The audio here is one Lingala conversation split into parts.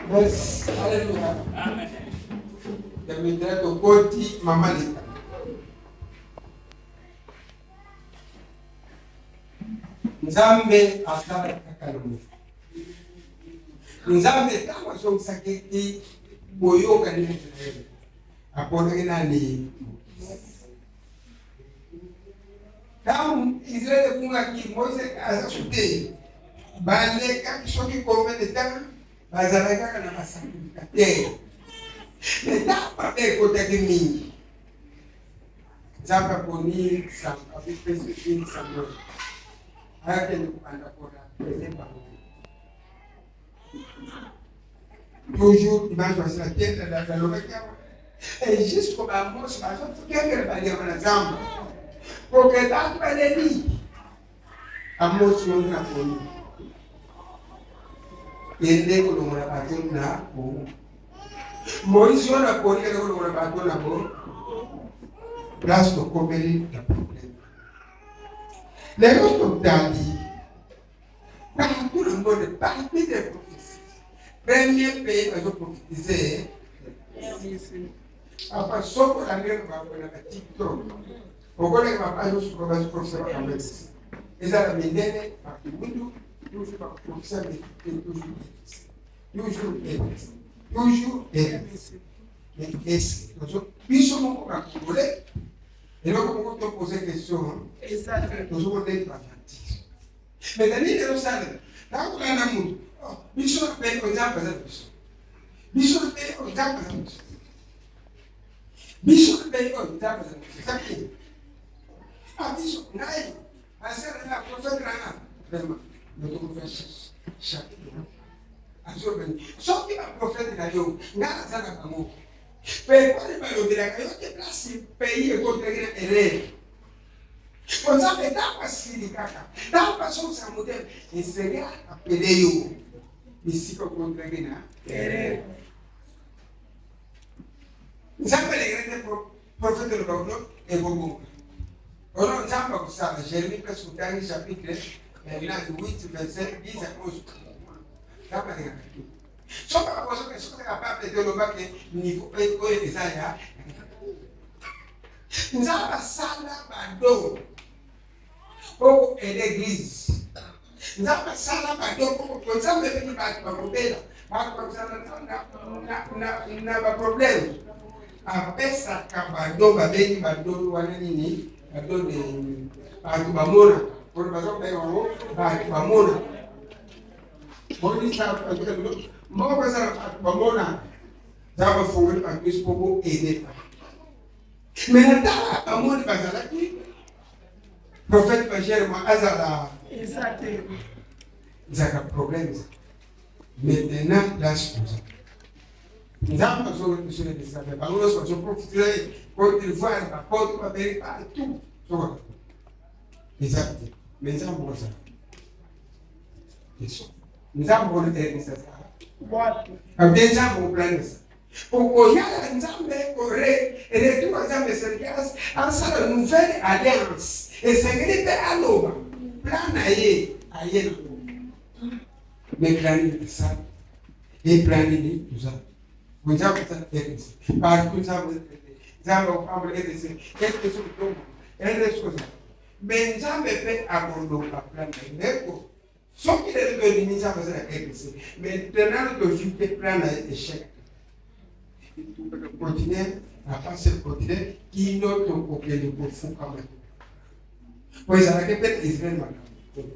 Yes, alléluia. Maintenant, tokoti mama leta. Nzambe asala kaka na moto. Nzambe ntango azongisaki ete boyokani na Israele, aponaki nani? Ntango Israele ekungaki, Moise aza su te, balekaki soki combien de temps, bazalaki kaka na basacrificateur. Mais ntango mabe ekotaki mingi, Nzambe aponi apesi Samuel ayakende kobanda korapele bango toujours dimanche basala te nalobaki awa et jusqu'au bamosi bazokengela banyama na zamba poke bato baleli amosi yonde na poni kende kolongola bato na bo moïse yo na poni kende kolongola bato na bo place tokomeli na problème lelo totali partout le monde parmi des prophéties premier pays bazoprophétise papa soko olandeli bango na batiktok okoleka papa azosuka bazoprofisa makambo esi ezala mindele bato mwindu toujours bakoprofisa toujours toujours toujours mais esi biso moko bakongolais eloko moko topose question tozokondeki baventure mais na nini ezosalema nakolanda motu oh, biso mpe nzambe aza na biso biso mpe nzambe aza na biso biso mpe oyo nzambe aza na biso eza nini ah biso ngai asala nga profete na nga vraiment notokofela chapitre azobani soki baprofete na yo ngai naza na bango mpe mpona balobelaka yo te place pays ekotelaki na erreur po nzambe ntango asili kaka ntango azongisa motema esenge apele yo bisika okontraki na erreur nzambe alekaki te profete olobaka no ekobonga ono nzambe akosala jérémie presque otangi chapitre 8 verset 10 à 11 nzambe alekaka te soki akosoki soki capable te olobaki niveau oyo eza ya nzambe asala bado mpo koaide eglise nzambe asala bado mpo nzambe ebeki bato bakobela bato bakozala na baproblème apesaka bado babengi bado wana nini bado de bato bamonaka mpona baza kobenga bango bato bamonaka moko bazala bato bamonaka nzambe afongoli bato nyonso mpo boaide bato mais na ntango bamoni bazalaki prophète bagere mwa azala ezalaka problème eza maintenant place koza nzambe azonga biso na bisabe bango nyonso bazoprofitela ye cote d'ivoire bapoto babeli partout soka eza te mais nzambe kozala nzambe wana emisasa abe nzambe oplanisa okoyala nzambe retour ya nzambe esengeli asala nouvelle alliance esengeli mpe aloba plan na ye aye nango mais plan nini asala e plan nini toza nzambe asala rdc partout nzambe nzambe akopambola rdc rdc kotonga rdc kozala mais nzambe mpe akoloba plan na ye ndeko soki lelo tondimi nzambe aza na rdc maintenant tozwi te plan na ye échec continue na face continue kino tokokende kofukama te po ezalaki mpe israel makambo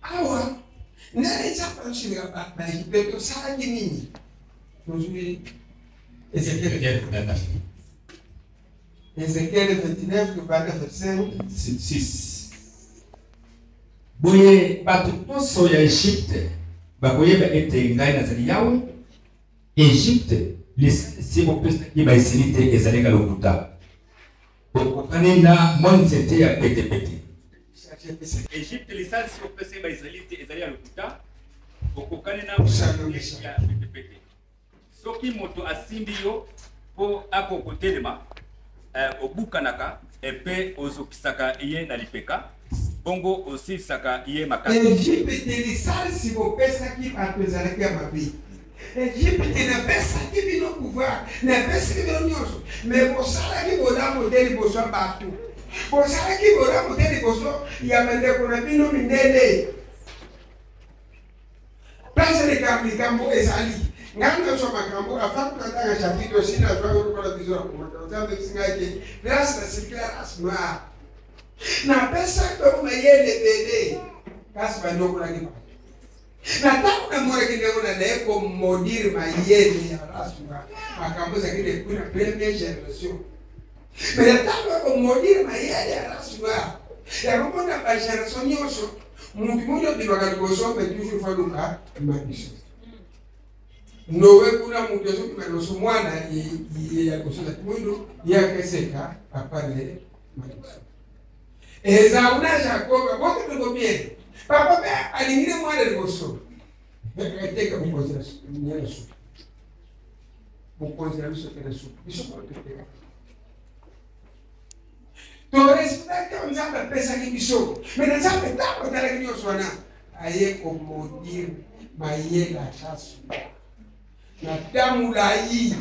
awa ndenge nzambe azosilika baegypte tosalaki nini tozwi ezekiel 29 Ezekiel 29 tobanda verset 6. Boye bato nyonso ya Egypte bakoyeba ete ngai nazali Yawe. Egypte, lisalisi bopesaki Baisraelite ezalaki lokuta. Okokani na mwa nzete ya petepete. Egypte lisalisi opesa Baisraelite ezali ya lokuta. Okokani na nzete ya petepete. Soki moto asimbi yo mpo akokotelema, obukanaka mpe ozokisaka ye na lipeka, bongo osilisaka ye makasi. Egypte lisalisi bopesaki bato ezalaki ya mabe. Egypte napesaki bino pouvoir, napesaki bino nyonso, me bosalaki bolamu te liboso ya bato, bosalaki bolamu te liboso ya bandeko na bino mindele. Place likambo ezali ngai nazwa makambo avant natanga chapitre osi nazwaki lokola biso ya komata. Nzambe ebisi ngai ke place na circule race noire, napesaki bango mayele ebele, kasi banyokolaki bato. Na ntango namonaki ndenge na naye komaudire mayele ya race noire, makambo ezalaki depuis na première génération, mais na ntango ya komaudire mayele ya race noire, yango mpona bagénération nyonso, mutu moko obimaka liboso, mais toujours faluka mabiso Noe kuna, mutu azobima liboso, mwana ye ya liboso na mwindu, ye akeseka papa na ye mabiso. Ezau na Jacob abotami bien, papa mpe alingi ne mwana liboso, eteka bokonzi na suka, bokonzi na biso te na suka biso toteka. Torespecte oyo Nzambe apesaki biso, me na Nzambe ntango atalaki nyonso wana, aye komaudire mayele akasu na ntango molai.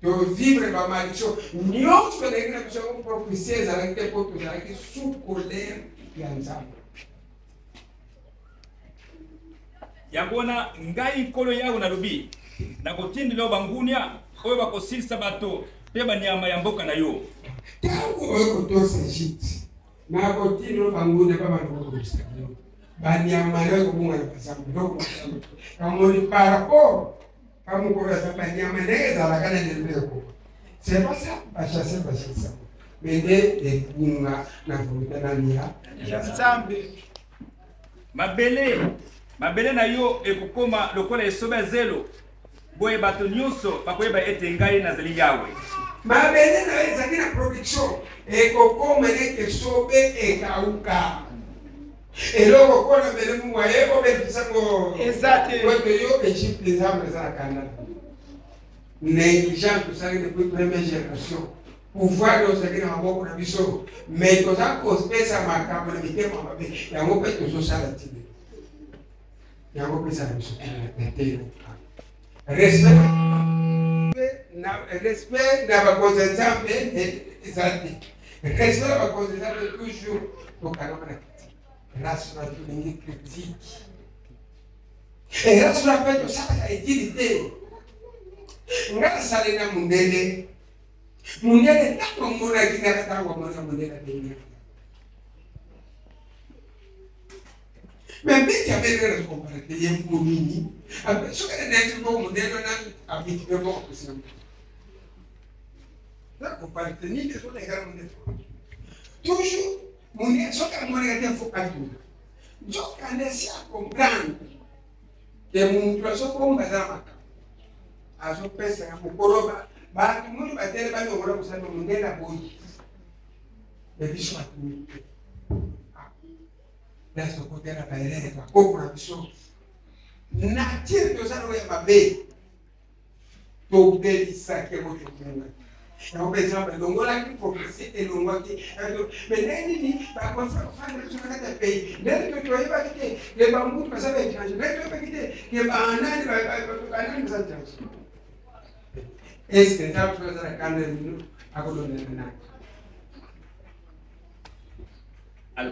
Tovivre bamaldiction nyonso eleki na biso. Yango prophetie ezalaki te mpo tozalaki sous colère ya Nzambe. Yango wana ngai Nkolo Yawe nalobi: nakotindela yo bangunia oyo bakosilisa bato mpe banyama ya mboka na yo. Ntango oyo kotosa Egypte, nakotindela bangunia mpe bato bakobomisa yo, banyama na yo ekobunga na bazamba. Kamoni par rapport kamokolo aza banyama ndenge ezalaka na lelo ekoma, c'est pas ça. Bachasse basilisa, mais nde ebunga na volonté nani ya Nzambe. Mabele na yo ekokoma lokola esobe ya zelo. Boye bato nyonso bakoyeba ete ngai nazali Yawe. Mabele na yo ezalaki na production, ekokoma neti esobe, ekauka. Eloko kona mele mumwa ye obekisango eza te. Oyo yo Egypte, Nzambe eza na kanda. Négligence tosali depuis première génération. Pouvoir oyo ozalaki na maboko na biso, mais toza kopesa makambo na mitema mabe. Yango mpe tozosala tine, yango mpe ezala biso na te. Respect na respect na bakonzi ya Nzambe eza te. Respect na bakonzi ya Nzambe, toujours tokangama na critique. Race na tolingi critique, race na mpe tosalaka etili te. Nga nasali na mundele. Mundele ntango amonaki ngaka, ntango amona mundele, abengi me mbeti abengaka na kompara te. Ye mpo nini? Soki nayesi mboko, mundele wana abiki mpe mboko apesina na kompara te. Nini ezolekana? Mundele toujours, mundele soki amonaka te, fo atuna. Nzokande si acomprendre ke mutu azokomba aza na makambo azopesaka mokolo, bato moni batele balongola kosala mondele aboyi, me biso bato mike place tokotela baerere bakoko na biso. Nature toza nango ya mabe, tobelisaki yango, tobungaki yango mpe. Nzambe elongolaki prophétie, elongwaki. Mais ndenge nini bakontinue kofanda biso na kati ya pays? Ndenge toyebaki te ke bamutu baza baétranger, ndenge toyebaki te ke banani banani baza étranger. Est ce que Nzambe soki aza na kanda bino, akolondela nani?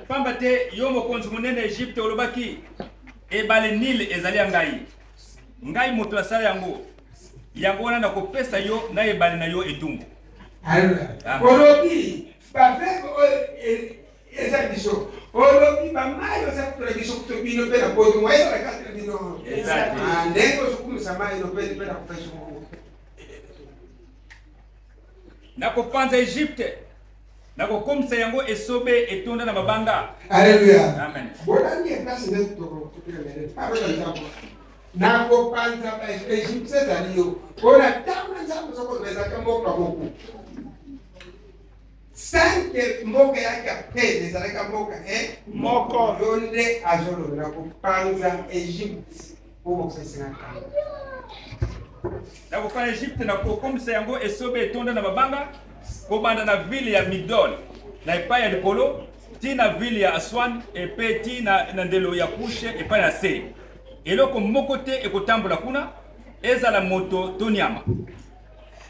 Pamba te yo mokonzi monene Egypte olobaki: ebale Nile ezali ya ngai, ngai moto asala yango. Yango wana nakopesa yo na ebale na yo etumbu. Olobi bafleuve oyo eza biso, olobi bamai oza kutola biso kuto bino mpe na poto mwa ezala kati na bino. Ndenge ozokumisa mai no mpe na kopesa. Nakopanza Egypte, nakokomisa yango esobe etonda na mabanga. Alleluya. Amen. Bolandi eplace nde tokotokela nzambe: nakopanza Egypte ezali yo, mpona ntango na Nzambe ozokoloba ezalaka mboka moko. Sans que mboka eyaki après ezalaka mboka e moko. Yo nde azolobela kopanza Egypte mpo bopesela kanga. Nakopana Egypte na kokomisa yango esobe etonda na mabanga, kobanda na ville ya Migdol na epai ya likolo ti na ville ya Aswan epe ti na, na ndelo ya Kushe epai na se. Eloko moko te ekotambola kuna, ezala moto to nyama.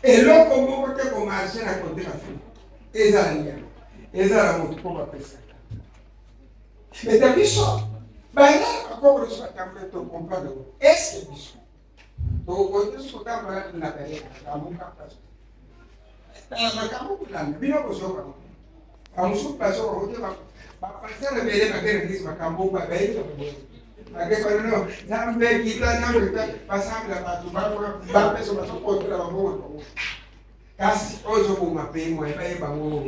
Eloko moko te komarche na kote na Afrika, ezala nyama, ezala moto, mpo bapesaka eta biso baya bakoko biso batambola tocomprendre ngo. Estce biso tokoki biso kotambola na lamuka tala makambo kolanda bino kozoka bamosusu bazoka kote bapasteur ebele bakende eglise makambo bayebi bakebanono Nzambe kita, Nzambe kita, basambela bato bapeso bazokotela babongo bango, kasi oyo ezoboma pe moye bayeba ngo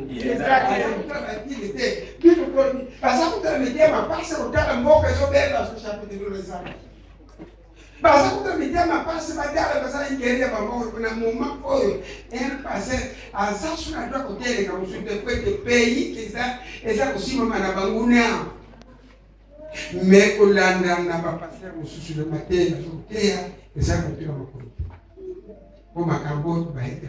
batili te. Bino toni baza kotala mitema mpasi kotala mboka ezobeba so chapitre lolo ezanga baza kotala mitema mpasi batala baza ingeri ya bambongo na moment oyo un pasteur aza so na droit koteleka mosusu te po ete pays eza eza kosimama na banguna. Me kolanda na bapasteur mosusu na mateya bazokoteya eza kotela makolo te mpo makambo oyo bayete.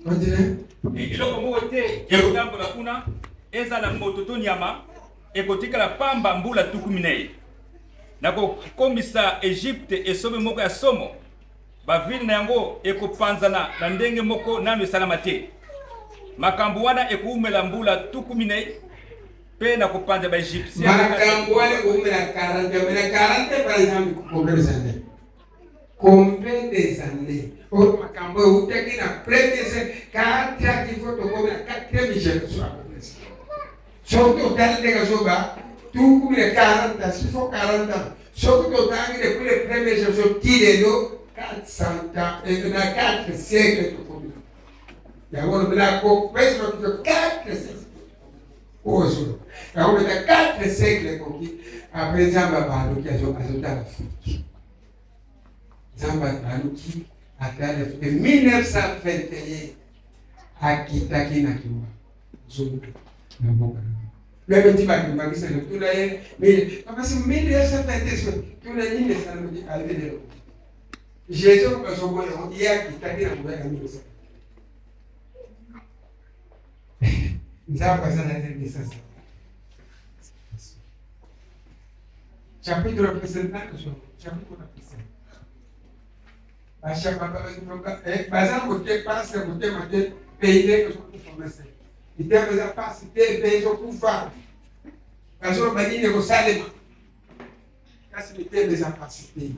Continue. Eloko moko te ekotambola kuna, ezala moto to nyama, ekotikala pamba mbula 40. Nakokomisa Egypte esobe moko ya somo, bavile na yango ekopanzana na ndenge moko nano esalama te. Makambo wana ekoumela mbula 40, mpe nakopanza Baegyptien. Makambo wana ekoumela 40, mais na 40, par exemple, combien des années, combien des années oyo makambo eutaki na premier siècle, 4 ans, il faut tokomi na quatrième génération après. Soki totali ndenge azoba 40 40 ans, s'il faut 40 ans, soki totangi depuis le premier génération ti lelo 400 ans, na 4 siècle tokomi yango lobela kopesa 4 siècle oyo yango beta 4 siècle ekoki. Après Nzambe abaluki, azotala Afrique. Nzambe abaluki, atali Afrique. 1921 akitaki na Kimba zungu na mboka lebe ti bakimbakisa tuna ye papasi 1921 tuna nini esalamaki ayebi lelo Jésus bazoboya ye akitaki na mboka ya 1921. Nzambe aza na rdc chapitre précédent, chapitre précédent, baza kote pasi ya motema te, pays ndenge ezokufa mese mitema eza pasi te, pays ezokufa, bazoloba nini ekosalema, kasi mitema eza pasi te.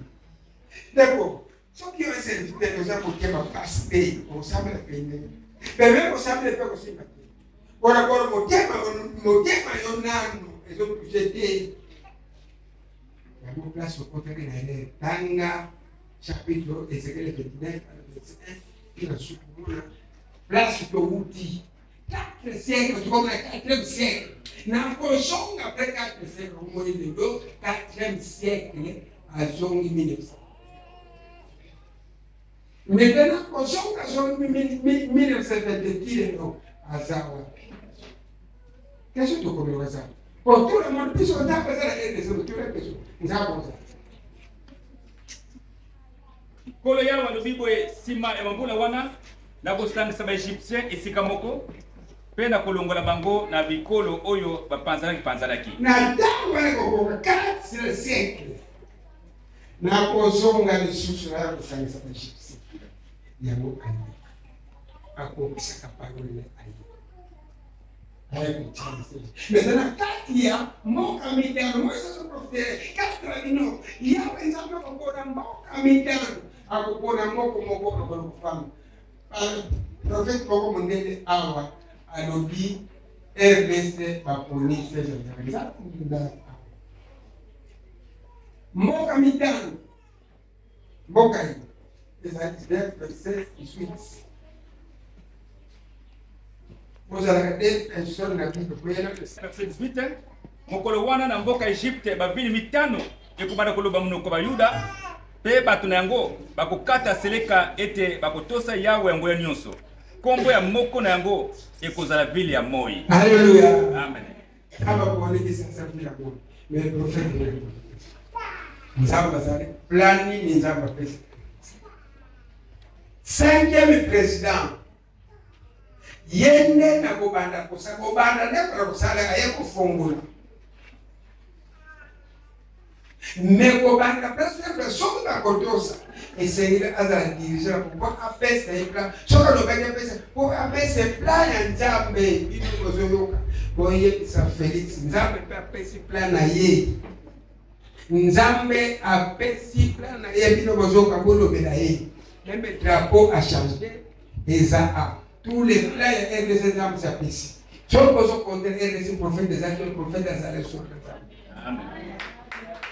Ndeko, soki yo serviteur oza motema pasi te, okosambela pe ndenge peme kosambela mpe kosimba te. Boraboro motema, motema yo nano ezotouche te yango place okotaki na erreur. Tanga chapitre Ezekiel 29 21 tina suku mona place towuti 4 siècle, tokomi na 4e siècle. Na kozonga après 4 siècle, omoni lelo 4e siècle azongi 1900. Maintenant kozonga azongi 1922 ti lelo aza wapi? Question tokomi waza po tout le monde biso Nzambe aza na rdc totuna question Nzambe oza. Nkolo Yawe alobi boye: nsima ya bambula wana, nakosangisa Baegyptien esika moko mpe nakolongola bango na bikolo oyo bapanzanaki panzanaki. Na ntango wana ekokoka 4 siècle, nakozonga lisusu naya kosangisa Baegyptien. Yango aye akokisaka parole, aye aye kotiisa. Mais na kati ya mboka mitano, Moise azoprofite kati bino, Yawe Nzambe akopona mboka mitano, akopona moko moko akona kofanda. Prophète moko mondele awa alobi RDC baponi Serge. Mboka mitano, mboka ye ezali 19, 27, 18. Ozalaka deux personnes na Bible koyela. Verset 18: mokolo wana na mboka Egypte bavile mitano ekobanda koloba monoko Bayuda, mpe bato na yango bakokata seleka ete bakotosa Yawe ya nguya nyonso. Nkombo ya moko na yango ekozala ville ya moi. Alléluia. Amen. Kama kuonekisa ville ya moi. Mais prophète Nzambe azali plan nini Nzambe apesi? Cinquième président ye nde na kobanda kobanda nde kona kosalaka ye kofongola me kobanda place na soki bakotosa esengeli azala dirigeant pourkoi apesa ye plan soki alobaki apesa po apesa plan ya nzambe bino bozoyoka boyebisa félix nzambe mpe apesi plan na ye nzambe apesi plan na ye bino bozoyoka bolobela ye meme drapeau a change eza a tous les plans ya rdc nzambe si apesi soki bozokonte rdc prophète eza te prophète azali soki nzambe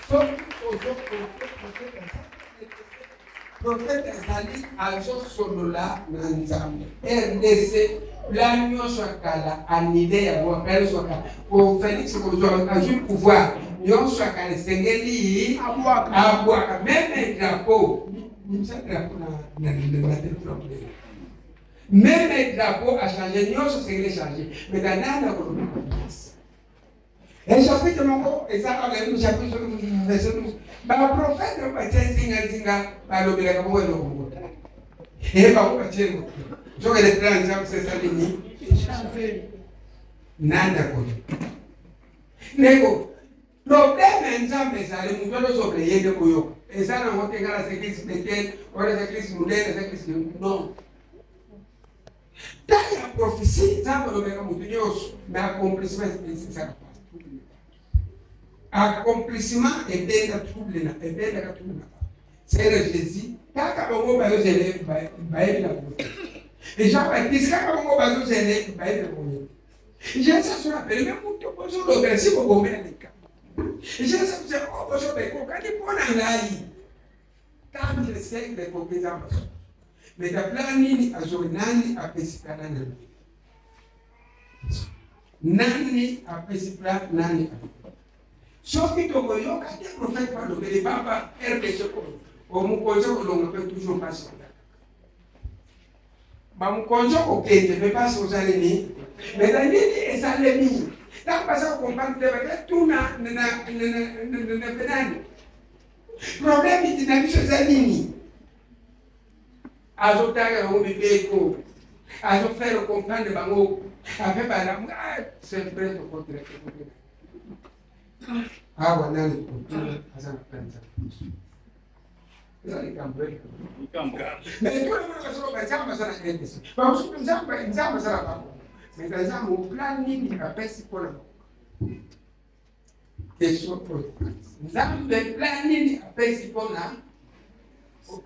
soki ozokonte prophète prophète azali azosolola na nzambe rdc plan nyonso ya kala anile yango plan nyonso ya kala po félix kozwa azwi pouvoir nyonso ya kala esengeli abwaka meme drapeau meme drapeau a changé nyonso esengeli echange mais danana koloba chapitre moko eza kaka chapitre verset 12 baprofete oyo batia nzinganzinga balobelaka bongo eloko moko e bango batie eloko soki le plan nzambe sesa nini nani akoki ndeko probleme ya nzambe ezali moto alozobela ye nde koyoka eza nango te ngai naza eglise betel oyo naza eglise monene naza eglise non ntango ya prophetie nzambe alobelaka moto nyonso mais accomplissement ezalaka accomplissement ebenda trouble na ebendaka trouble na seigneur jésus kaka bango bazozele bayebi na bango te jean baptiste kaka bango bazozele bayebi na bango te jésus azolapele me moto bozolobela si bobomela likambo jésus azosela o bozoloba ekokani mpo na ngai Quatre siècle ekoki nzambe azo mais ta plan nini azo nani apesi plan nani nani apesi plan nani soki tokoyoka te prophète balobeli baba rdc oyo omokonzi okolonga mpe toujours mpasi ozalaka bamokonzi okokende mpe mpasi ozali nini mais na nini esalemi ntango baza kokomprendre te baketuna na penani Problème na biso eza nini? Azotanga bango mibeko, azofaire comprendre bango ape balamu ah, c'est vrai tokotela tokotela awa nani tokotela aza na mpenza eza likambo mais tona bazoloba nzambe aza na rdc bamosusu nzambe nzambe aza na bango mais nzambe plan nini apesi mpona bango Question oyo nzambe plan nini apesi mpona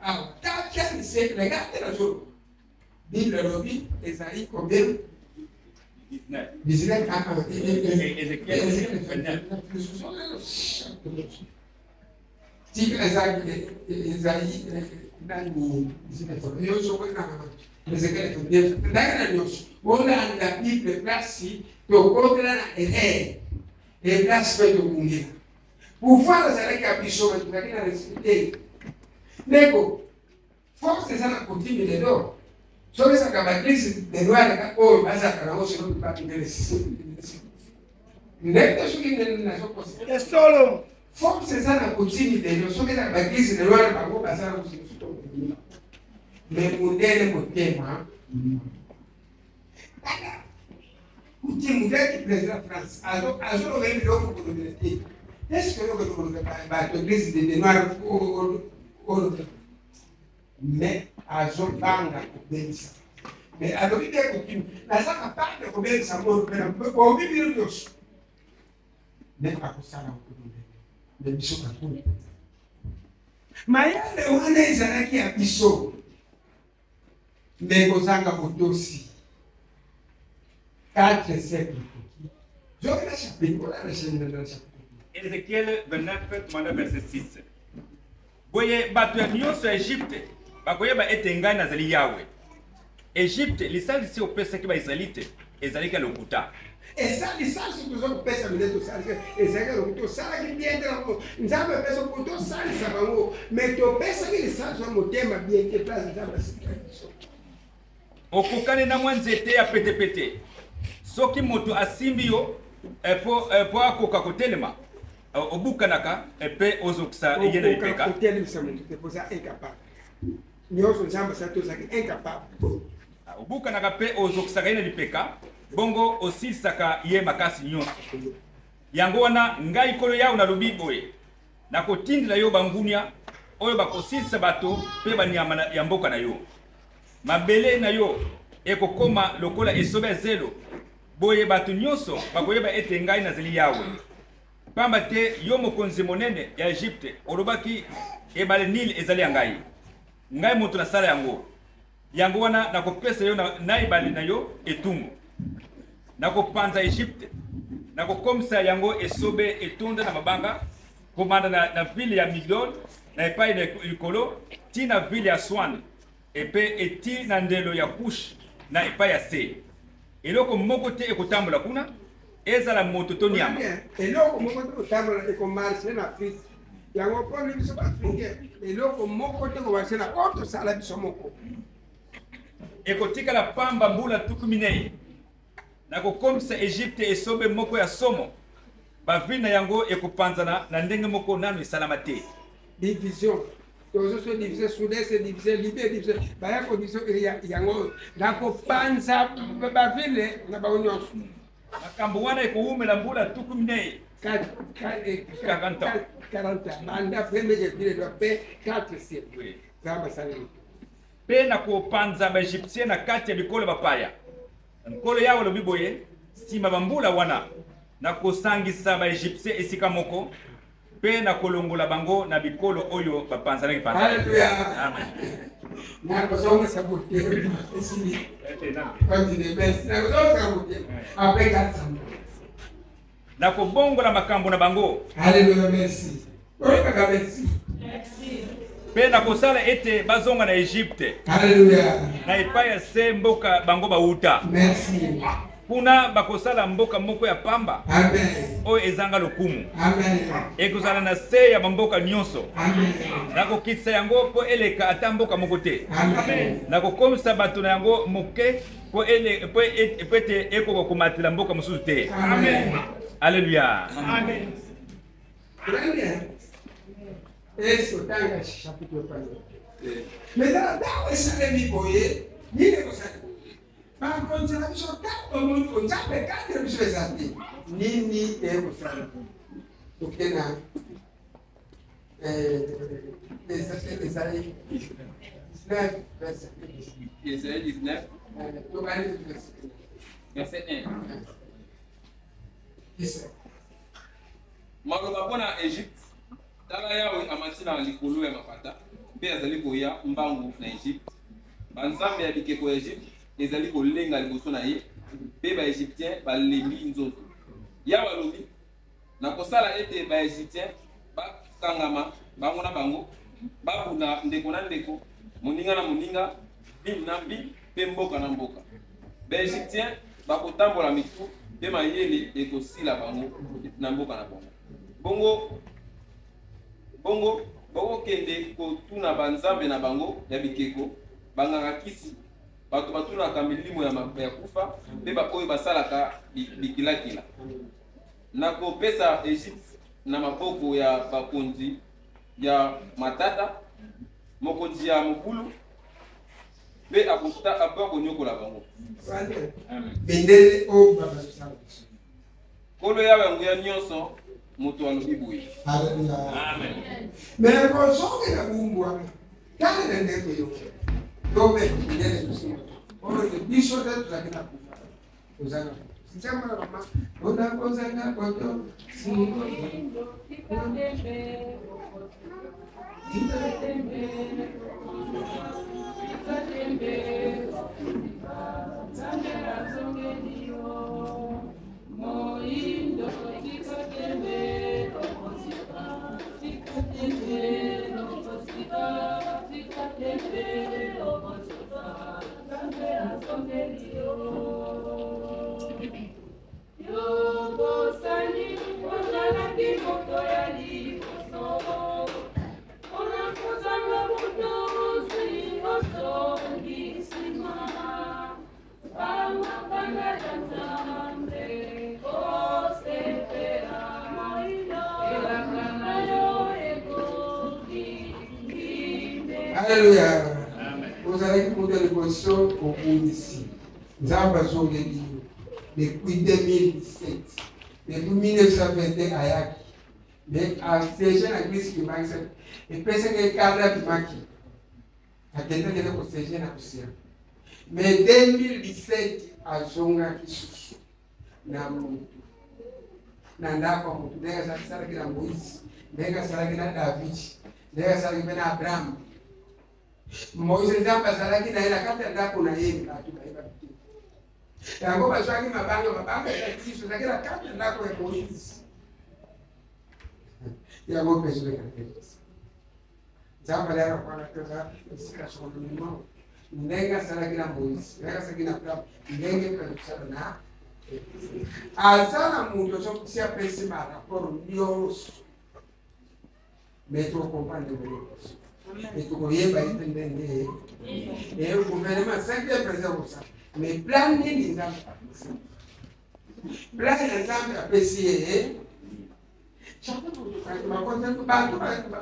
awa quatrième siècle nga te nazoloba bible elobi ezali combien 19 ah, Ézéchiel 29 tika ezali ezali nani nyonso na Ezekiel 29 ndenge na nyonso bolanda bible place tokotela na erreur e place mpe tobungela pouvoir ezalaki ya biso me tozalaki na respect te ndeko force eza na coutume lelo soki ezalaka baeglise de noir oyo bazalaka nango selo bakindele ndenge te soki nazokosa esolo force eza na coutume lelo soki ezalaka baeglise de noir bango baza na mosusu me mondele motema coutume ndenge président france azoloba ye biloko kolobela te est ce que yokoki koloba bato eglise de noir oyo mais azobanga kobebisa mais alobi te kokima naza kapable kobebisa moto mpe bobi bino nyonso mais akosala okulu me biso bakulu mayele wana ezalaki ya biso me kozanga botosi 4 siècle ekoki zoki na chapitre olala chapitre Ézéchiel 29 tumanda verset 6 Boye bato ya nyonso ya Egypte bakoyeba ete ngai nazali Yawe. Egypte, lisalisi opesaki Baisraelite ezalaki ya lokuta. Eza lisalisi toza kopesa bile tosalisi ezalaki ya lokuta, osalaki bien te nango Nzambe apesa po tosalisa bango, mais topesaki lisalisi ya motema bien te place Nzambe asikaki biso. Okokani na mwa nzete ya petepete. Soki moto asimbi yo po akoka kotelema, obukanaka mpe ozokisa ye na lipeka. Kotelemisa moto te, poza incapable. Nyonso Nzambe asali, tozalaki incapable. Obukanaka mpe ozokisaka ye na lipeka, bongo osilisaka ye makasi nyonso. Yango wana ngai Nkolo Yawe nalobi boye: nakotindela yo bangunia oyo bakosilisa bato mpe banyama ya mboka na yo. Mabele na yo ekokoma lokola esobe ya zelo, boye bato nyonso bakoyeba ete ngai nazali Yawe. Pamba te yo mokonzi monene ya Egypte olobaki: ebale Nile ezali ya ngai, ngai moto nasala yango. Yango wana nakopesa yo na ebale na yo etumbu. Nakopanza Egypte, nakokomisa yango esobe etonda na mabanga, kobanda na ville ya Migdol na epai na likolo ti na ville ya Swan, epe eti na ndelo ya Kush na epai ya se. Eloko moko te ekotambola kuna, ezala moto to nyama. Eloko moko te kotambola, ekomarche na Afrique. Yango mpona biso baafricain, eloko moko te komarche na oyo tosala biso moko. Ekotikala pamba mbula 40. Nakokomisa Egypte esobe moko ya somo, bavile na yango ekopanzana na ndenge moko nanu esalama te. Division, tozo se divise, Soudan se divise, Libye divise, baya kodivise yango. Nakopanza bavile na bango nyonso. Makambo wana ekowumela mbula 40. 40 ans. 40 ans, banda premier jésus mpe 4 siècle, Nzambe asali. Mpe nakopanza baegyptien na kati ya bikolo bapaya. Nkolo Yawe alobi boye: nsima bambula wana, nakosangisa baegyptien esika moko mpe nakolongola bango na bikolo oyo bapanzanaki panzanaki. Alléluia. Amen. Nakozongisa motema esili. Continue, merci. Nakozongisa motema après 400. Nakobongola makambo na bango. Alléluia, merci. Oyebaka, merci. Mpe nakosala ete bazonga na Egypte, Alléluia. na epai ya se mboka bango bauta. Merci. Kuna bakosala mboka moko ya pamba, Amen. oyo ezanga lokumu. Amen. Ekozala na se ya bamboka nyonso. Amen. Nakokitisa yango mpo eleka ata mboka moko te. Amen. Nakokomisa bato na yango moke mpo ete ekoka komatela mboka mosusu te. Amen. Alleluya. Amen. Très bien. Est-ce otanga chapitre pano? Mais dans ntango esalemi boye, nini ekosala? Bakonzi na biso, ntango bamoni ko Nzambe kati na biso eza te, nini ekosala? Toke na Esaïe 19 verset 1. Ésaïe 19, Tobandi verset verset 1. 17. Maloba mpo na Egypte: tala, Yawe amati na likolo ya mapata mpe azali koya mbangu na Egypte. Banzambe ya bikeko ya Egypte ezali kolenga liboso na ye, mpe baegyptien balembi nzoto. Yawe alobi: nakosala ete baegyptien bakangama bango na bango, babunda ndeko na ndeko, moninga na moninga, ville na ville mpe mboka na mboka. Baegyptien bakotambola mitu, mpe mayele ekosila bango na mboka na bango. Bongo bokokende kotuna banzambe na bango ya bikeko, banganga kisi, bato batunaka milimo ya kufa mpe baoyo basalaka bikilakila. Nakopesa Egypte na maboko ya bakonzi ya matata, mokonzi ya mobulu, mpe akonyokola bango. Bendele oyo bazosala biso. Nkolo Yawe ya nguya nyonso moto alobi boye. Alléluia. Amen. Mais kozongela bumbu wana, tala na ndenge yo tobe bendele biso oyo biso nde tozalaki na kufa, kozanga nzambe na mama ona kozanga koto. Moindo, tika tembe, okozika, tika tembe, okozika, tika tembe, okozika, Nzambe azongeli yo. Yo bosani ozalaki moto ya liboso, mpona kozanga botosi otongisi. Alleluya. Ozalaki moto ya liboso obundisi. Nzambe azongeli yo depuis 2017. Depuis 1921 ayaki. Mais asiege na église kimbangi epesaki ekanda abimaki. Akendaki na kosiege na kosia. Mais 2017 azongaki susu na moto na ndako ya moto ndenge asalaki na Moïse, ndenge asalaki na David, ndenge asalaki mpe na Abraham. Moïse Nzambe azalaki na ye na kati ya ndako na ye, bato bayebaki te. Yango bazwaki mabanga, mabanga ya Kristo ezalaki na kati ya ndako ya Moïse. Yango mpe ezoleka Nzambe alaka kwana toza esika sokolo ndenge asalaki na Moïse, ndenge asalaki na Abraham, ndenge mpe akosala na aza na moto azokosi apesi barapport nyonso mais tokomprendre nyonso et tokoyeba ye mpe ndenge e gouvernement cinquième président kosala mais plan nini nzambe apesi plan ya nzambe apesi ye bato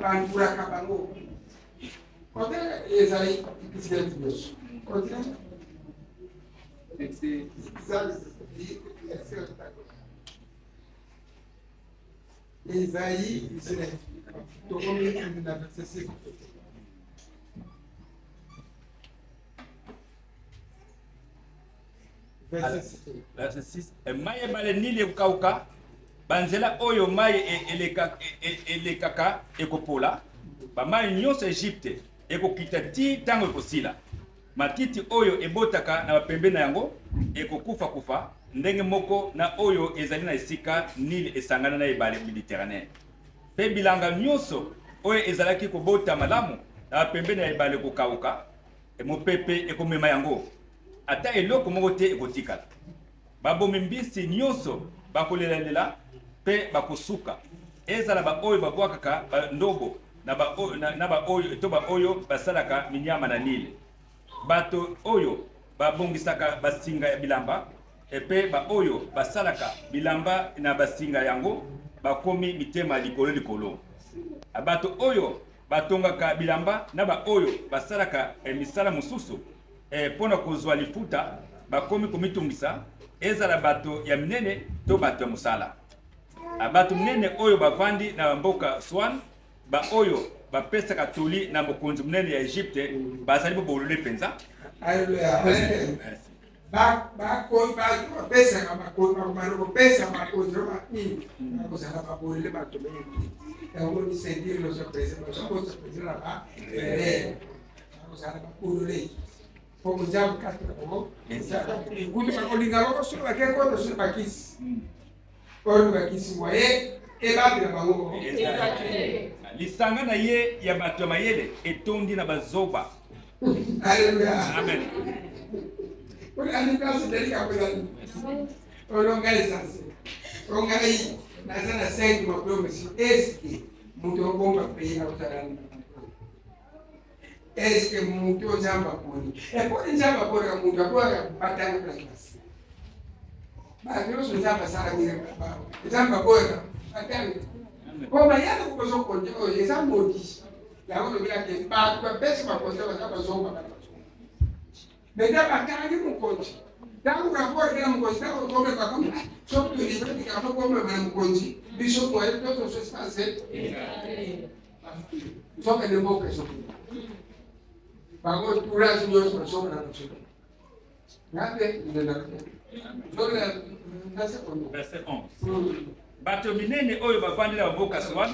bandulaka bango kote ezali bisikileti nyonso kote Esaïe 19 tokomi na verset 6. Verset 6. Mai ebale Nili ekokauka, banzela oyo mai elekaka ekopola, bamai nyonso ya Egypte ekokita ti ntango ekosila. Matiti oyo ebotaka na bapembe na yango ekokufa-kufa, ndenge moko na oyo ezali na esika Nil esangana na ebale Mediterranee. Mpe bilanga nyonso oyo ezalaki kobota malamu na bapembeni ya ebale ekokauka, mopepe ekomema yango, ata eloko moko te ekotikala. Babomi mbisi nyonso bakolelalela mpe bakosuka, ezala baoyo babwakaka bandobo na baoyo na, na baoyo to baoyo basalaka minyama na Nile, bato oyo babongisaka basinga ya bilamba mpe baoyo basalaka bilamba na basinga yango bakomi mitema likolo likolo. Bato oyo batongaka bilamba na baoyo basalaka eh, misala mosusu eh, mpo na kozwa lifuta bakomi komitungisa, ezala bato ya minene to bato ya mosala. Ah, bato minene oyo bavandi na mboka Swan, baoyo bapesaka toli na mokonzi monene ya Egypte, bazali bobolole mpenza. Alleluia. Bato bapesaka bakobanda kopesa bakonzi nini bakozala babolole bato mingi. Yango ni sentire loso president bazokosa president na ba erreur bakozala babolole po nzambe kati na bango kutu bakolinga bango soki bake koto soki bakisi oyo bakisi moye ebatela bango. Lisanga na ye ya bato ya mayele etondi na bazoba. Alleluia. Amen. Olandi place delika kozali oyo ngai esanse oyo ngai naza na 5 diplome si eske moto obomba pays akozala eske moto oyo nzambe aponi eponi nzambe aponaka moto akoyaka batanga na klase bato nyonso nzambe asalaki nzambe akoyaka batanga po bayaka kobazokonte oyo eza modi yango lobelaki bato bapesi bakonte baza bazomba bato meta bakangi mokonzi ntango rapport ekela mokonzi ntango okomema bakomi soki tolivre likambo komema na mokonzi biso moye tozoso espace nzokende mboka ezoki bango tourage nyonso basomba na mosuku ngape ndendaka Verset 11. Bato minene oyo bavandi na bamboka Soan,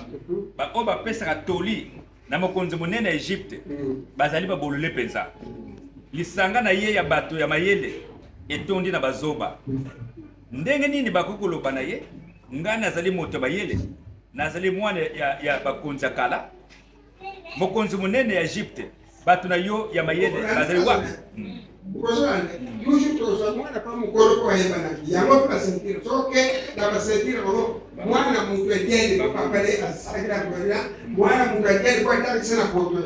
baoyo bapesaka toli na mokonzi monene ya Egypte, bazali babolole mpenza. Lisanga na ye ya bato ya mayele etondi na bazoba. Ndenge nini bakoki koloba na ye, ngai nazali moto ya mayele, nazali mwana ya bakonzi ya kala? Mokonzi monene ya Egypte, bato na yo ya mayele bazali wapi? Kozwana toujours tozwa mwana pa mokolo mpo ayebanaki yango mpe basentire soke na basentire bango mwana moto etiele bapapa nde asalaki na gouvernement mwana moto etiele mpo atangisa na poto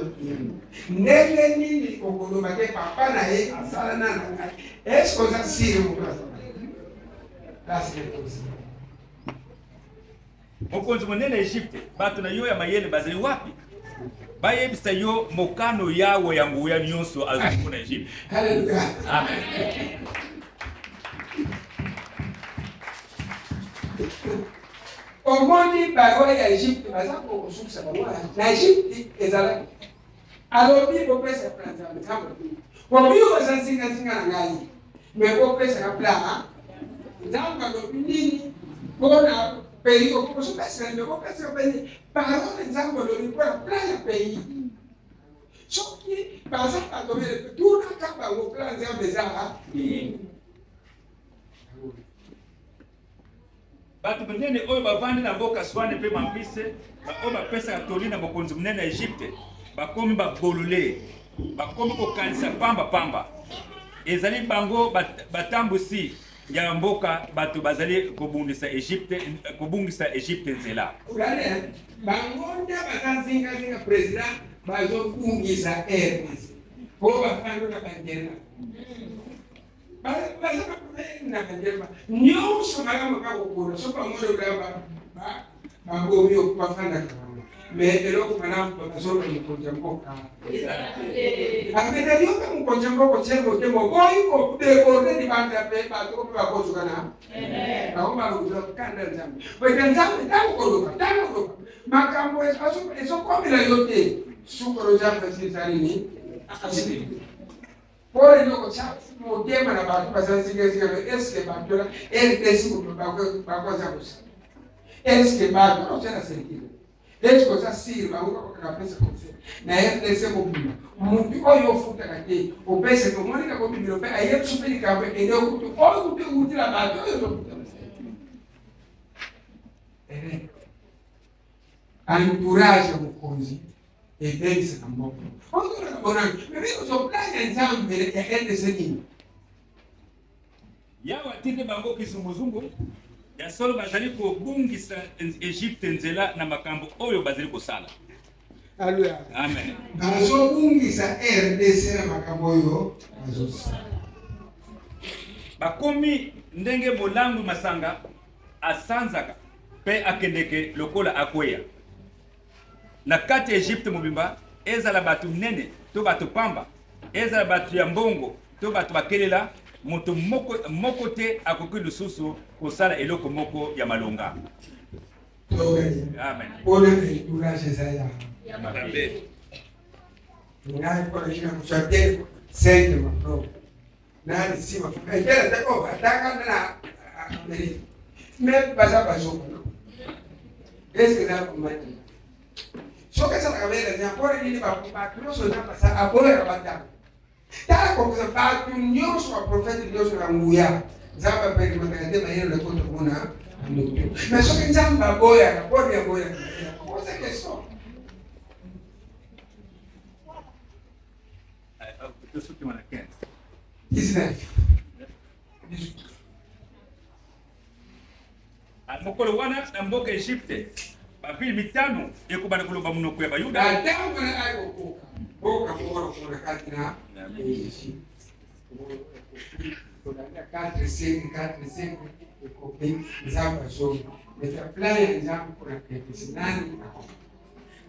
ndenge nini okoloba te papa na ye asala na na ngai eske oza sire moto azala Mokonzi monene ya Egypte, bato na yo ya mayele bazali wapi? Bayebisa yo mokano Yawe ya nguya nyonso azwi mpo na Egypte. Haleluya. Amen. Omoni baroi ya Egypte baza kosukisa bango na Egypte ezalaki alobi bopesa plan Nzambe. Nzambe alobi obi oza nzingazinga na ngai me bopesaka plan. Nzambe alobi nini mpona pays okosopesa me bopesaka pays parole. Nzambe alobi mpona plan ya pays soki baza bato tunaka bango plan Nzambe eza. Bato minene oyo bavandi na mboka Swane mpe Mamfise, baoyo bapesaka toli na mokonzi monene ya Egypte, bakomi babolole, bakomi kokanisa pamba pamba. Ezali bango batambwisi ya mboka, bato bazali kobundisa Egypte, kobungisa Egypte nzela. Bango nde baza nzingazinga président, bazobungisa RDC po bafandi na bandela baza na bandela nyonso malamu bakokona so bango lola babomi bafandaka bango me eloko malamu bazoloba mokonzi ya mboka amena yoka mokonzi ya mboka tie motema oboyi kodeborde libanda mpe bato mpe bakozuka na bango balokula kanda Nzambe oete Nzambe ntango koloba ntango koloba makambo ezokomela yo te sukolo Nzambe asilisa nini asili mpo eloko tya motema na bato baza nzingazinga. Me eske bato na RDC bakoza kosala? Eske bato oza na senkile? Eske oza sire bango bakokaka pesa conseil na RDC mobima? Motu oyo ofutaka te opesaka omonika kobimela mpe ayebiso mpe likambo ekende okutu oyo kutu ewutila bato oyo ozokuta entourage ya mokonzi ebebisaka mboka. Ozolaka bonani meme ozoplanya Nzambe ya RDC nini? Yawe atindi bango kizunguzungu. Ya solo bazali kobungisa Egypte nzela na makambo oyo bazali kosala. Aleluya. Amen. Bazobungisa RDC na makambo oyo bazosala. Bakomi ndenge molangwi masanga asanzaka mpe akendeke lokola akweya. Na kati ya Egypte mobimba, ezala bato minene to bato pamba, ezala bato ya mbongo to bato bakelela, moto moko, moko te akoki lisusu kosala eloko moko ya malonga. Amen. Mpona entourage eza ya ngai mpona kina kozwa te 5 mapro nani nsima etela te o atanga na Amerike me baza bazoba no eske eza komani soki esalaka mayele eza mpona nini? Bato nyonso eza basa aboyaka batanga tala kokosa bato nyonso baprofete nyonso na nguya Nzambe aperemataka te mayele na kota komona ndoto. Me soki Nzambe aboyaka mponi aboyaka kosa question. Tosuki wana 15. 19. Mokolo wana na mboka Egypte bavile mitano ekobanda koloba monoko ya Bayuda. Na ntango wana ayi kokoka mboka moko lokola kati na Egypte kolanda 4 5 4 5 ekoki Nzambe azongi meta plan ya Nzambe mpona kepesi nani akoka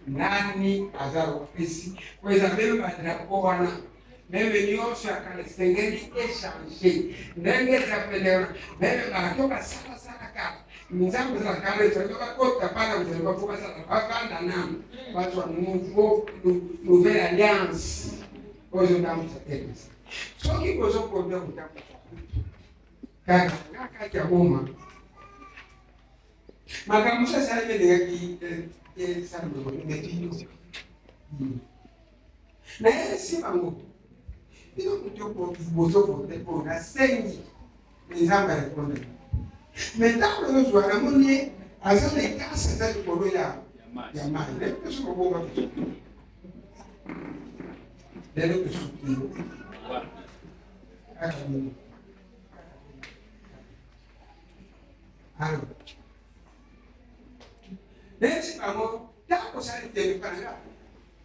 nani aza kopesi po eza meme badrapo wana meme nyonso ya kala esengeli echange ndenge eza pene wana meme bato basalasalaka Nzambe ezala kala ezali bakota bana kozali bafo basala bavanda nanu bazwa nouveau nouvelle alliance oyo ezotambusa te. Soki bozokonda kotambusa kaka nga kati ya boma makambo mosusu esalemi elingaki esalemi nayebisi bango bino moto bozovote mpo nasengi Nzambe arépondre. Me ntango nazozwa namoni ye aza na ekasi eza likolo ya mai nayebi te soki obonga lelo tosuki kaka nini. Alors nayebisi bango ntango osali tembe mpa na nga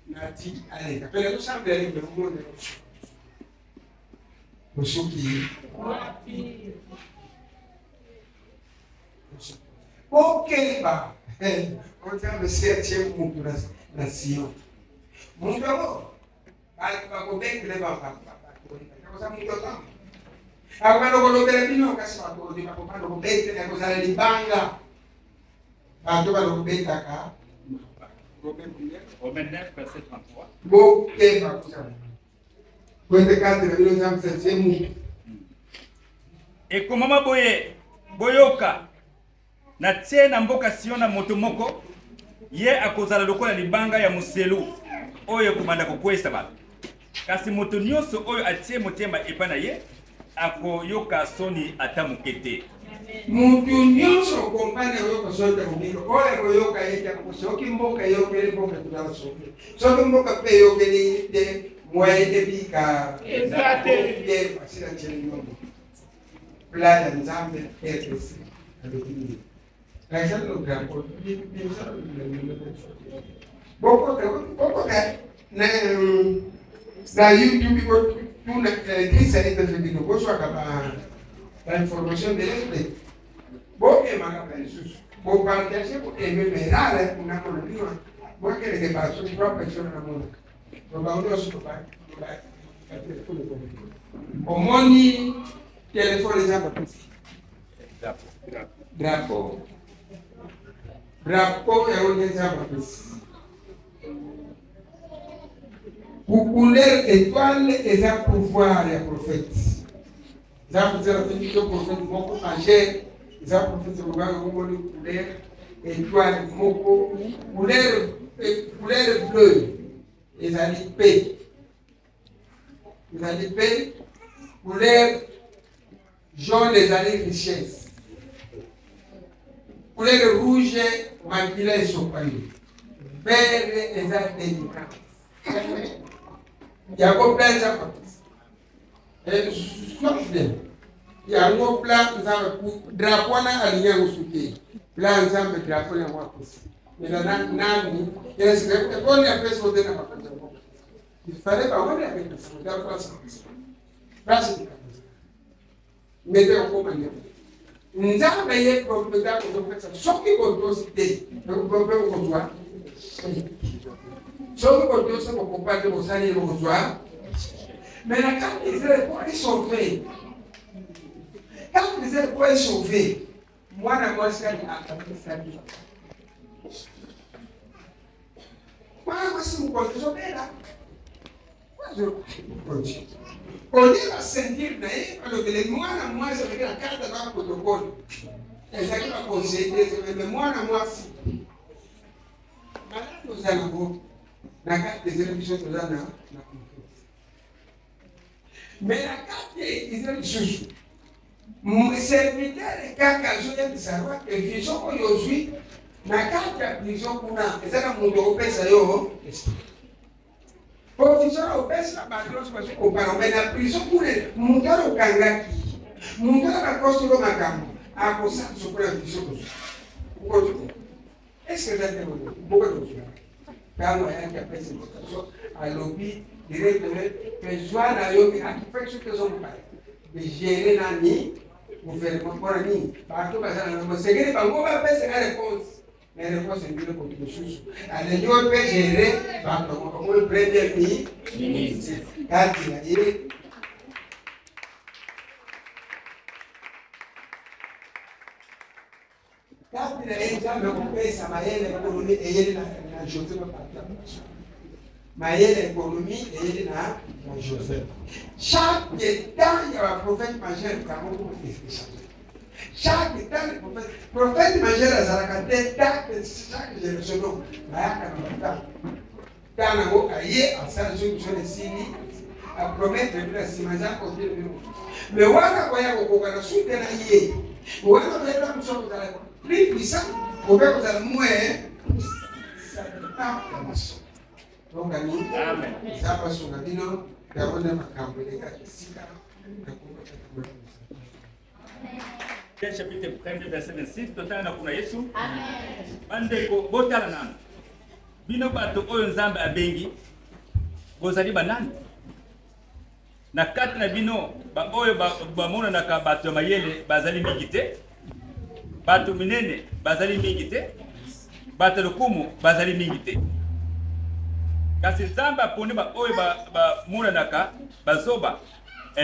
natiki aleka mpe nazosambela limbe omona osuki okeba. Nzambe si atie mutu na Sion. Moto yango bato bakobengele bakoza moto ntango akobanda kolobela bino kasi bakobanda kobetela kozala libanga bato banda kobetaka. Romains 9, verset 33. Bokeba kozala kwete kati na bino Nzambe se mutu. Ekomama boye, boyoka, natie na mboka Siona moto moko, ye akozala lokola libanga ya moselu oyo ekobanda kokweisa bato, kasi moto nyonso oyo atie motema epai na ye akoyoka soni ata moke te. Mutu nyonso kompani akoyoka soni te mobiko oyo akoyoka ye te. Soki mboka eyokeli mboka tozala soki soki mboka mpe eyokeli te moyen ebika eza te. Te basila tieli nyongo plan ya Nzambe RDC alobi nini? Lakisa drapeau bokota bokota na na YouTube botuna église ya États-Unis bozwaka ba ba information ebele te bokemaka mpe lisusu bopartage boaime mais rare namona bino bokeleke baso trois personnes namonaka bango nyonso omoni telefone eza bapesi drapeau drapeau yango nde eza bapesi couleur étoile eza pouvoir ya prophète eza kozala te prophète moko majeur eza prophète mobali omoni couleur étoile moko couleur couleur bleu ezali pe ezali pe couleur jaune ezali richesse couleur rouge makila esopani vert eza délivrance yango plan eza bapesi bien yango plan Nzambe drapeau wana alingi yango su te plan Nzambe drapeau yango apesi mena nani ekoni apesi ote na bakonzi ya mboka il fallait bango nde apesi place place ndenge okoma nyama Nzambe ye eza kozopesa soki botosi te mpe okozwa soki botosi bokopa te bosali ye bokozwa. Mais na kati Israel po esauve kati Israel po esauve mwana mwasi kani akabisaki mwana mwasi mokonzi ozobela olie baceinture na ye balobele mwana mwasi azalaki na carte ba protocole ezalaki baconseil te me mwana mwasi malade oza nango na kati ezali biso toza na na confiance mais na kati eza lisusu serviteur kaka azoyebisa roi ke vision oyo ozwi na kati ya prison kuna eza na moto akopesa yo esprit po vision opesi na bato nyonso bazwi kopana me na prison kuna moto wana okangaki moto wana bakosolo makambo akosala sokola vision kozwa okozi est-ce que eza te moko tozwa ntango ayaki apesi invitation alobi directement pezwa na yo akipeki soki ezomobala begere nani gouvernement mpona nini bato baza na mosengeli bango bapesaka réponse mais réponse ebino koto mosusu alingi oyo mpe gere bato yango bakomi premier ministre kati na ye kati na ye Nzambe akopesa mayele ekonomi eyeli na Joseph apata mayele ekonomi eyeli na Joseph. Chaque temps ya baprophète majeur bango echange chaque temps le prophète prophète majeur azalaka te tant chaque génération donc bayaka na batant ntango yango aye asala soki biso na esili apromettre bino na nsima eza kote bino mais wana koya kokoka na sute na ye wana koyeba mosu akozala plus puissant obe kozala moins tongani eza basunga bino yango nde makambo elekaki esika. Chapitre 1 verset 26 totala na kuna Yesu. Bandeko botala nanu bino bato oyo Nzambe abengi bozali banani na kati na bino baoyo bamonanaka bato ya mayele bazali mingi te bato minene bazali mingi te bato ya lokumu bazali mingi te. Kasi Nzambe aponi baoyo bamonanaka bazoba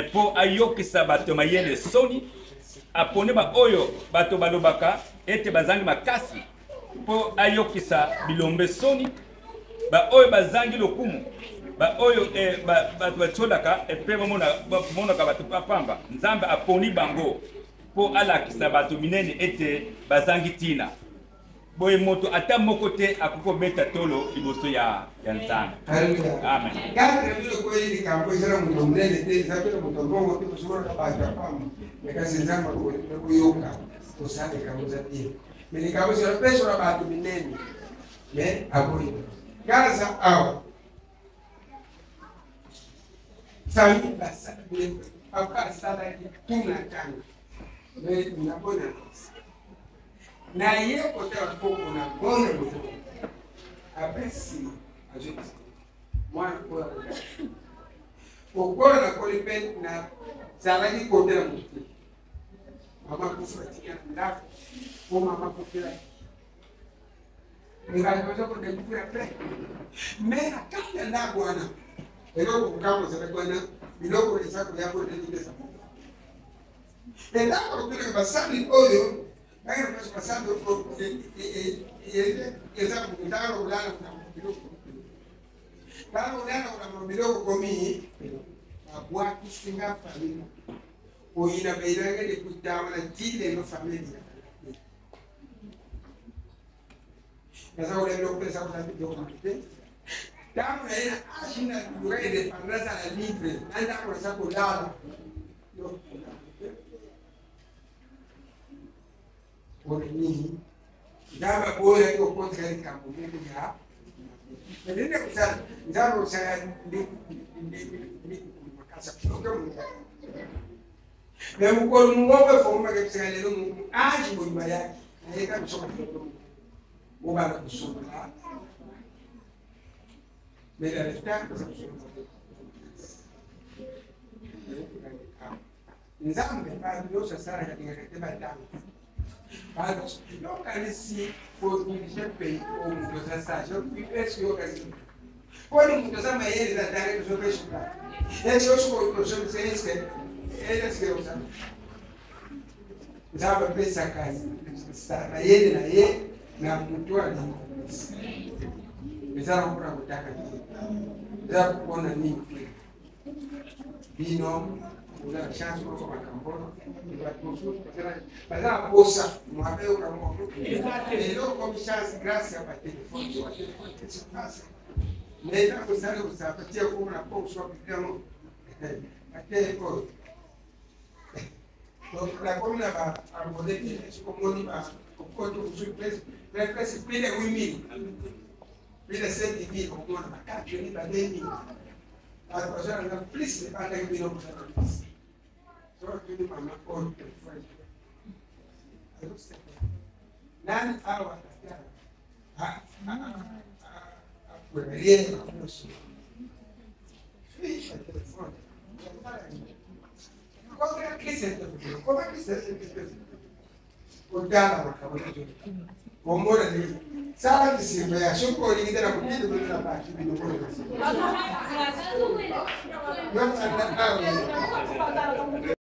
mpo ayokisa bato mayele soni. Aponi baoyo bato balobaka ete bazangi makasi mpo ayokisa bilombe soni, baoyo bazangi lokumu, baoyo eh, bato batiolaka mpe bamonaka bato pamba. Nzambe aponi bango mpo alakisa bato minene ete bazangi ntina. Boye moto ata moko te akoki kobeta tolo liboso ya Nzambe. Amen. Kati na bino koyi likambo eza na moto monene te, eza mpe na moto mbongo te, kosokolaka bato ya pamba, me kasi Nzambe akoyoka kosala likambo eza bien, me likambo ezala pesola bato minene, me aboyi gaza awa famille basali papa asalaki tuna tanga me nabona naye kotala koko na bona loboko apres nsima azongisa mwana oyo akoka kokola nakoli mpe nazalaki kotela moto te. Mama kufa atika na ndako po mama akufelaki, me bato baza kodécouvrir après. Me na kati ya ndako wana, eloko kokamwa ezalaki wana, biloko eza koya kodelibeza eloko kotelaka basali oyo bakende place basali eza kotala kolala biloko tala kolala kolamba biloko komi babwakisi nga famille koyina bayinanga lekutama na ti lelo famille naza kolia biloko mpe naza kosala biloko te. Ntango na ye na age na luka indépendance na libre na ndako naza kolala mpona nini? Nzambe aboyaki kokotela likambo moko ya ndenge kosala. Nzambe kosala makasi oke moto me mokolo moko efongomaka ebisaka lelo age boyima yaki nayeka biso bobanda kosokola, mais dans le temps baza kosokola. Nzambe bato nyonso asalaka alingaka te batanga bato. Yokanisi kodirige pays oyo, moto aza sage, eske yokanisi mponi moto aza mayele na tare tozopesuka eske osokosomisa eske osa Nzambe apesaka mayele na ye na moto alingi. Eza na mpona kotaka te, eza mpona nini te. Bino oza na chance moko, makambo bato mosusu baza na posa mwabeyoka moko lelo comme chance grâce ya batelefone batelefone tesipase mais ntango osali kosapa tia komona po oswa bibiango ate oyo. Donc nakomi na baabone te, soki omoni bakoto ozwi presque plus de 8000, plus de 7000, okomona ba 4000, ba 2000 bato bazolanda plus ebandaki bino kozala plus. Soki otuni mama oyo telefone azosepela nani awa akweleye nyonso fi telefone. Kotala makambo nyonso komona nini sala kisimba ya soki olingi te na kokende tolela baki biloko yo.